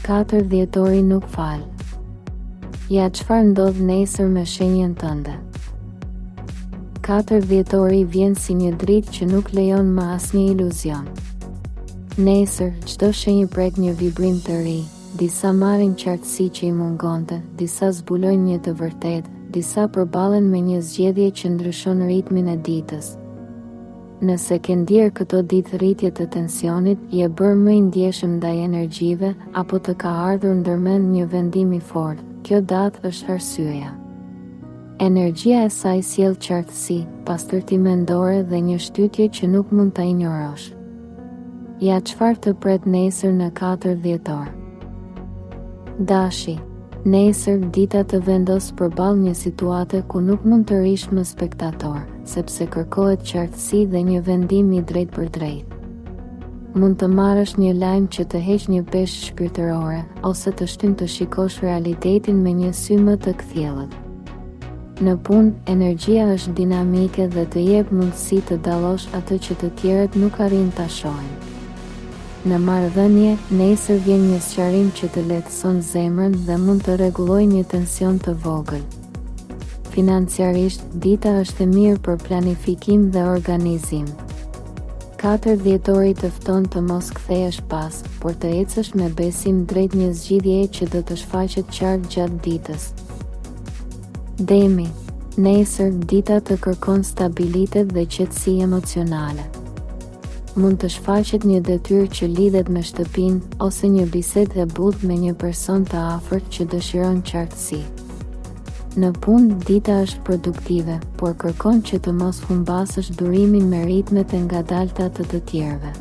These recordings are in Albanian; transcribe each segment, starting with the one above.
4 dhjetori nuk fal. Ja çfarë ndodh nesër me shenjën tënde. 4 dhjetori vjen si një dritë që nuk lejon më asnjë iluzion. Nesër, çdo shenjë pret një vibrim të ri, disa marrin qartësi që i mungonte, disa zbulojnë një të vërtetë, disa përballen me një zgjedhje që ndryshon ritmin e ditës. Nëse ke ndier këto ditë rritje të tensionit, je bërë më i ndjeshëm ndaj energjive, apo të ka ardhur ndërmend një vendim i fortë, kjo datë është arsyeja. Energjia e saj sjell qartësi, pastërti mendore dhe një shtytje që nuk mund ta injorosh. Ja çfarë të pret nesër në 4 dhjetor. Dashi. Nesër, dita të vendos përballë një situate ku nuk mund të rrish më spektator, sepse kërkohet qartësi dhe një vendim i drejtpërdrejtë. Mund të marrësh një lajm që të heq një peshë shpirtërore, ose të shtyn të shikosh realitetin me një sy më të kthjellët. Në punë, energjia është dinamike dhe të jep mundësi të dallosh atë që të tjerët nuk arrijnë ta shohin. Në marrëdhënie, nesër vjen një sqarim që të lehtëson zemrën dhe mund të rregullojë një tension të vogël. Financiarisht, dita është e mirë për planifikim dhe organizim. 4 dhjetori të fton të mos kthehesh pas, por të ecësh me besim drejt një zgjidhjeje që do të shfaqet qartë gjatë ditës. Demi, nesër, dita të kërkon stabilitet dhe qetësi emocionale. Mund të shfaqet një detyrë që lidhet me shtëpinë ose një bisedë e butë me një person të afërt që dëshiron qartësi. Në punë, dita është produktive, por kërkon që të mos humbasësh durimin me ritmet e ngadalta të të tjerëve.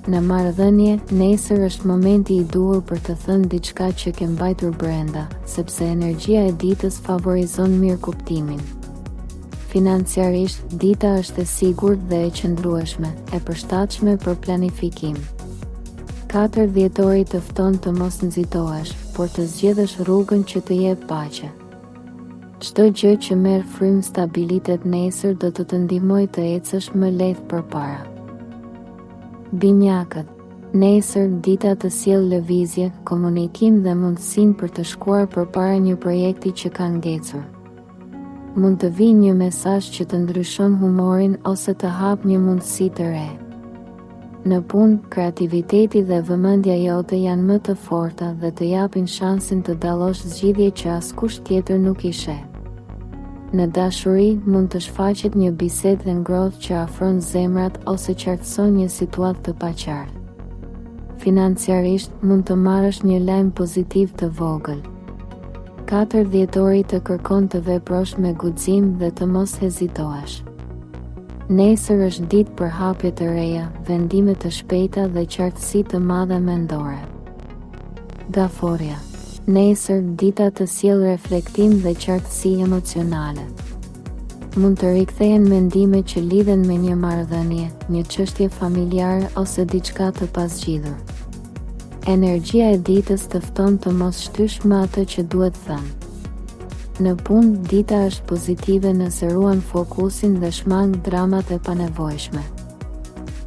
Në marrëdhënie, nesër është momenti i duhur për të thënë diçka që ke mbajtur brenda, sepse energjia e ditës favorizon mirëkuptimin. Financiarisht, dita është e sigurt dhe e qëndrueshme, e përshtatshme për planifikim. 4 dhjetori të fton të mos nxitohesh, por të zgjedhësh rrugën që të jep paqe. Çdo gjë që merr frymë stabilitet nesër do të të ndihmojë të ecësh më lehtë përpara. Binjakët. Nesër, dita të sjell lëvizje, komunikim dhe mundësinë për të shkuar përpara një projekti që ka ngecur. Mund të vijë një mesazh që të ndryshon humorin ose të hapë një mundësi të re. Në punë, kreativiteti dhe vëmendja jote janë më të forta dhe të japin shansin të dallosh zgjidhje që askush tjetër nuk i sheh. Në dashuri, mund të shfaqet një bisedë e ngrohtë që afron zemrat ose qartëson një situatë të paqartë. Financiarisht, mund të marrësh një lajm pozitiv të vogël. 4 dhjetori të kërkon të veprosh me guxim dhe të mos hezitohesh. Nesër është ditë për hapje të reja, vendime të shpejta dhe qartësi të madhe mendore. Gaforrja. Nesër, dita të sjell reflektim dhe qartësi emocionale. Mund të rikthehen mendime që lidhen me një marrëdhënie, një çështje familjare ose diçka të pazgjidhur. Energjia e ditës të fton të mos shtysh më atë që duhet thënë. Në punë, dita është pozitive nëse ruan fokusin dhe shmang dramat e panevojshme.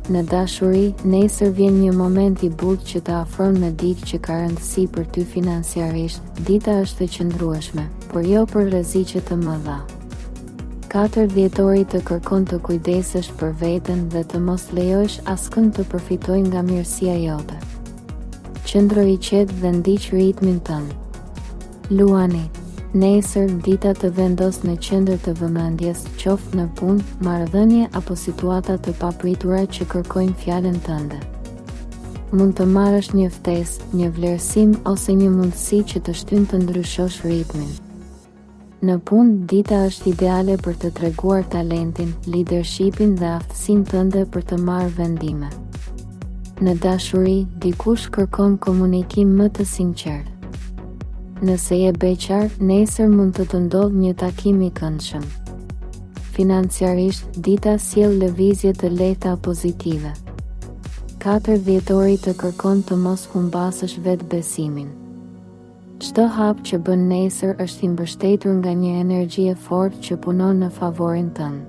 Në dashuri, nesër vjen një moment i butë që të afron me dikë që ka rëndësi për ty financiarisht, dita është e qëndrueshme, por jo për rreziqe të mëdha. 4 dhjetori të kërkon të kujdesesh për veten dhe të mos lejojsh askënd të përfitojë nga mirësia jote. Qëndro i qetë dhe ndiq ritmin tënd. Luani, nesër dita të vendos në qendër të vëmendjes, qoftë në punë, marrëdhënie apo situata të papritura që kërkojnë fjalën tënde. Mund të marrësh një ftesë, një vlerësim ose një mundësi që të shtyn të ndryshosh ritmin. Në punë, dita është ideale për të treguar talentin, lidershipin dhe aftësinë tënde për të marrë vendime. Në dashuri, dikush kërkon komunikim më të sinqertë. Nëse je beqar, nesër mund të të ndodhë një takim i këndshëm. Financiarisht, dita sjell lëvizje të lehta pozitive. 4 dhjetori të kërkon të mos humbasësh vetëbesimin. Çdo hap që bën nesër është i mbështetur nga një energji e fortë që punon në favorin tënd.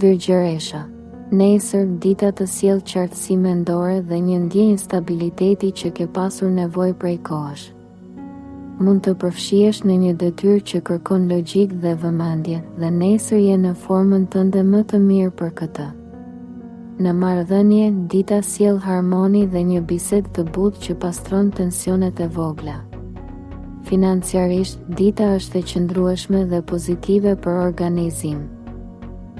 Virgjëresha. Nesër, dita të sjell qartësi mendore dhe një ndjenjë stabiliteti që ke pasur nevojë prej kohësh. Mund të përfshihesh në një detyrë që kërkon logjikë dhe vëmendje, dhe nesër je në formën tënde më të mirë për këtë. Në marrëdhënie, dita sjell harmoni dhe një bisedë të butë që pastron tensionet e vogla. Financiarisht, dita është e qëndrueshme dhe pozitive për organizim.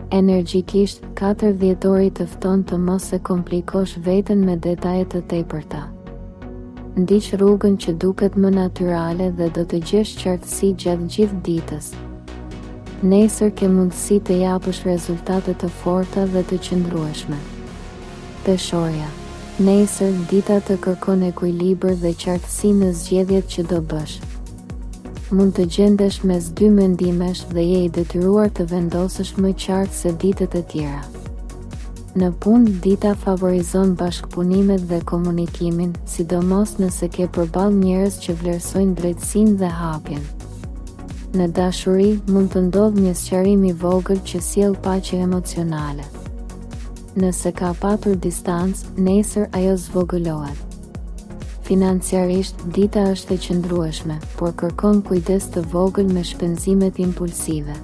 Energjikisht, 4 dhjetori të fton të mos e komplikosh veten me detaje të tepërta. Ndiq rrugën që duket më natyrale dhe do të gjesh qartësi gjatë gjithë ditës. Nesër ke mundësi të japësh rezultate të forta dhe të qëndrueshme. Peshorja. Nesër, dita të kërkon ekuilibër dhe qartësi në zgjedhjet që do bësh. Mund të gjendesh mes dy mendimesh dhe je i detyruar të vendosësh më qartë se ditët e tjera. Në punë, dita favorizon bashkëpunimet dhe komunikimin, sidomos nëse ke përballë njerëz që vlerësojnë drejtësinë dhe hapjen. Në dashuri, mund të ndodhë një sqarim i vogël që sjell paqe emocionale. Nëse ka patur distancë, nesër ajo zvogëlohet. Financiarisht, dita është e qëndrueshme, por kërkon kujdes të vogël me shpenzimet impulsive.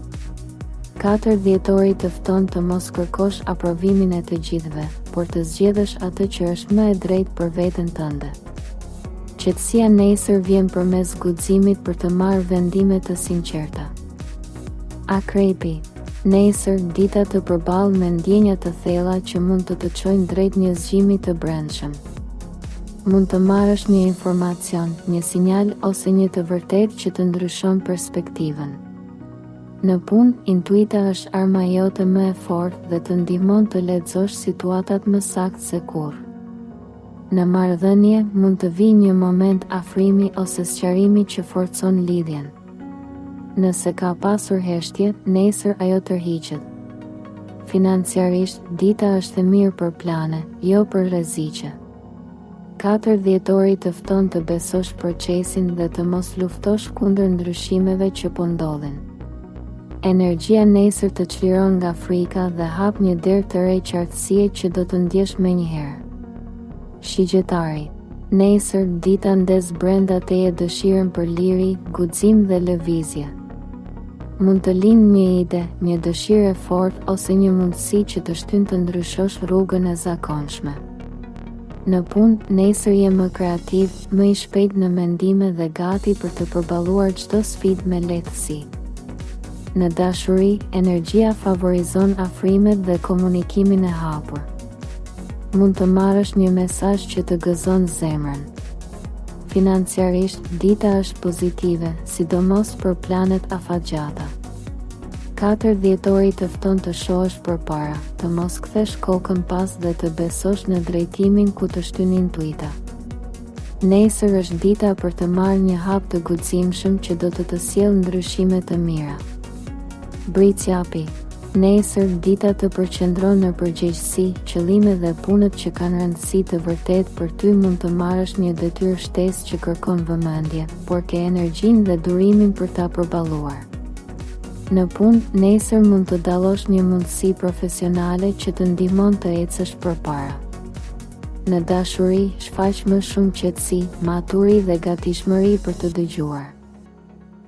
4 dhjetori të fton të mos kërkosh aprovimin e të gjithëve, por të zgjedhësh atë që është më e drejtë për veten tënde. Qetësia nesër vjen përmes guximit për të marrë vendime të sinqerta. Akrepi. Nesër, dita të përball me ndjenja të thella që mund të të çojnë drejt një zgjimi të brendshëm. Mund të marrësh një informacion, një sinjal ose një të vërtetë që të ndryshon perspektivën. Në punë, intuita është arma jote më e fortë dhe të ndihmon të lexosh situatat më saktë se kurrë. Në marrëdhënie, mund të vijë një moment afrimi ose sqarimi që forcon lidhjen. Nëse ka pasur heshtje, nesër ajo tërhiqet. Financiarisht, dita është e mirë për plane, jo për rreziqe. 4 dhjetori të fton të besosh procesin dhe të mos luftosh kundër ndryshimeve që po ndodhin. Energjia nesër të çliron nga frika dhe hap një derë të re qartësie që do të ndjesh menjëherë. Shigjetari. Nesër, dita ndez brenda teje dëshirën për liri, guxim dhe lëvizje. Mund të lindë një ide, një dëshirë e fortë ose një mundësi që të shtyn të ndryshosh rrugën e zakonshme. Në punë, nesër je më kreativ, më i shpejtë në mendime dhe gati për të përballuar çdo sfidë me lehtësi. Në dashuri, energjia favorizon afrimet dhe komunikimin e hapur. Mund të marrësh një mesazh që të gëzon zemrën. Financiarisht, dita është pozitive, sidomos për planet afatgjata. 4 dhjetori të fton të shohësh përpara, të mos kthesh kokën pas dhe të besosh në drejtimin ku të shtyn intuita. Nesër është dita për të marrë një hap të guximshëm që do të të sjellë ndryshime të mira. Bricjapi. Nesër, dita të përqendron në përgjegjësi, qëllime dhe punët që kanë rëndësi të vërtetë për ty mund të marrësh një detyrë shtesë që kërkon vëmendje, por ke energjinë dhe durimin për ta përballuar. Në punë, nesër mund të dallosh një mundësi profesionale që të ndihmon të ecësh përpara. Në dashuri, shfaq më shumë qetësi, maturi dhe gatishmëri për të dëgjuar.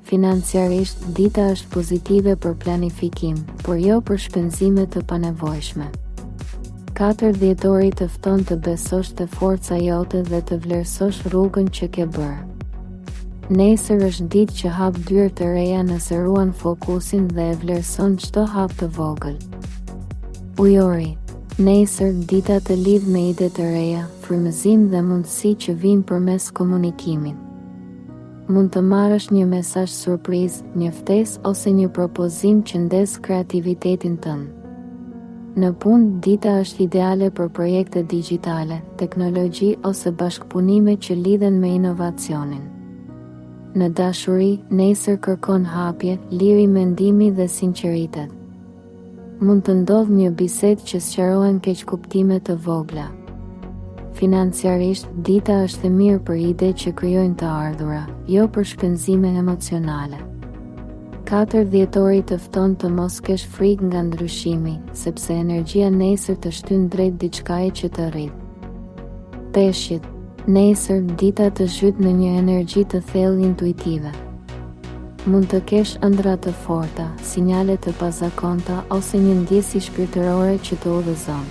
Financiarisht, dita është pozitive për planifikim, por jo për shpenzime të panevojshme. 4 dhjetori të fton të besosh te forca jote dhe të vlerësosh rrugën që ke bërë. Nesër është ditë që hap dyer të reja nëse ruan fokusin dhe e vlerëson çdo hap të vogël. Ujori. Nesër, dita të lidh me ide të reja, frymëzim dhe mundësi që vijnë përmes komunikimit. Mund të marrësh një mesazh surprizë, një ftesë ose një propozim që ndez kreativitetin tënd. Në punë, dita është ideale për projekte digjitale, teknologji ose bashkëpunime që lidhen me inovacionin. Në dashuri, nesër kërkon hapje, liri mendimi dhe sinqeritet. Mund të ndodhë një bisedë që sqarohen keqkuptime të vogla. Financiarisht, dita është e mirë për ide që krijojnë të ardhura, jo për shpenzime emocionale. 4 dhjetori të fton të mos kesh frikë nga ndryshimi, sepse energjia nesër të shtyn drejt diçkaje që të rrit. Peshqit, nesër, dita të zhyt në një energji të thellë intuitive. Mund të kesh ëndrra të forta, sinjale të pazakonta ose një ndjesi shpirtërore që të udhëzon.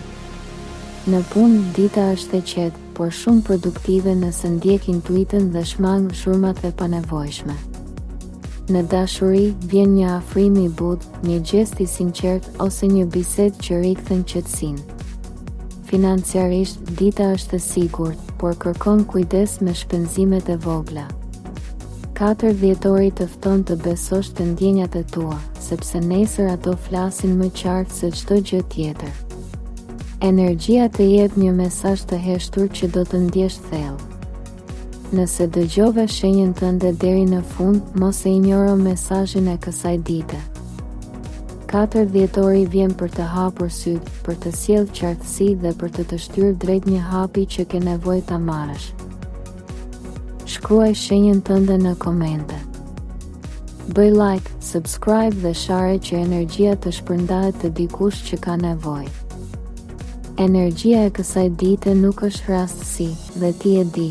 Në punë, dita është e qetë, por shumë produktive nëse ndjek intuitën dhe shmang zhurmat e panevojshme. Në dashuri, vjen një afrim i butë, një gjest i sinqertë ose një bisedë që rikthen qetësinë. Financiarisht, dita është e sigurt, por kërkon kujdes me shpenzimet e vogla. 4 dhjetori të fton të besosh te ndjenjat e tua, sepse nesër ato flasin më qartë se çdo gjë tjetër. Energjia të jep një mesazh të heshtur që do të ndjesh thellë. Nëse dëgjove shenjën tënde deri në fund, mos e injoro mesazhin e kësaj dite. 4 dhjetori vjen për të hapur sytë, për të sjellë qartësi dhe për të të shtyrë drejt një hapi që ke nevojë ta marrësh. Shkruaj shenjën tënde në komente. Bëj like, subscribe dhe share që energjia të shpërndahet te dikush që ka nevojë. Energjia e kësaj dite nuk është rastësi, dhe ti e di.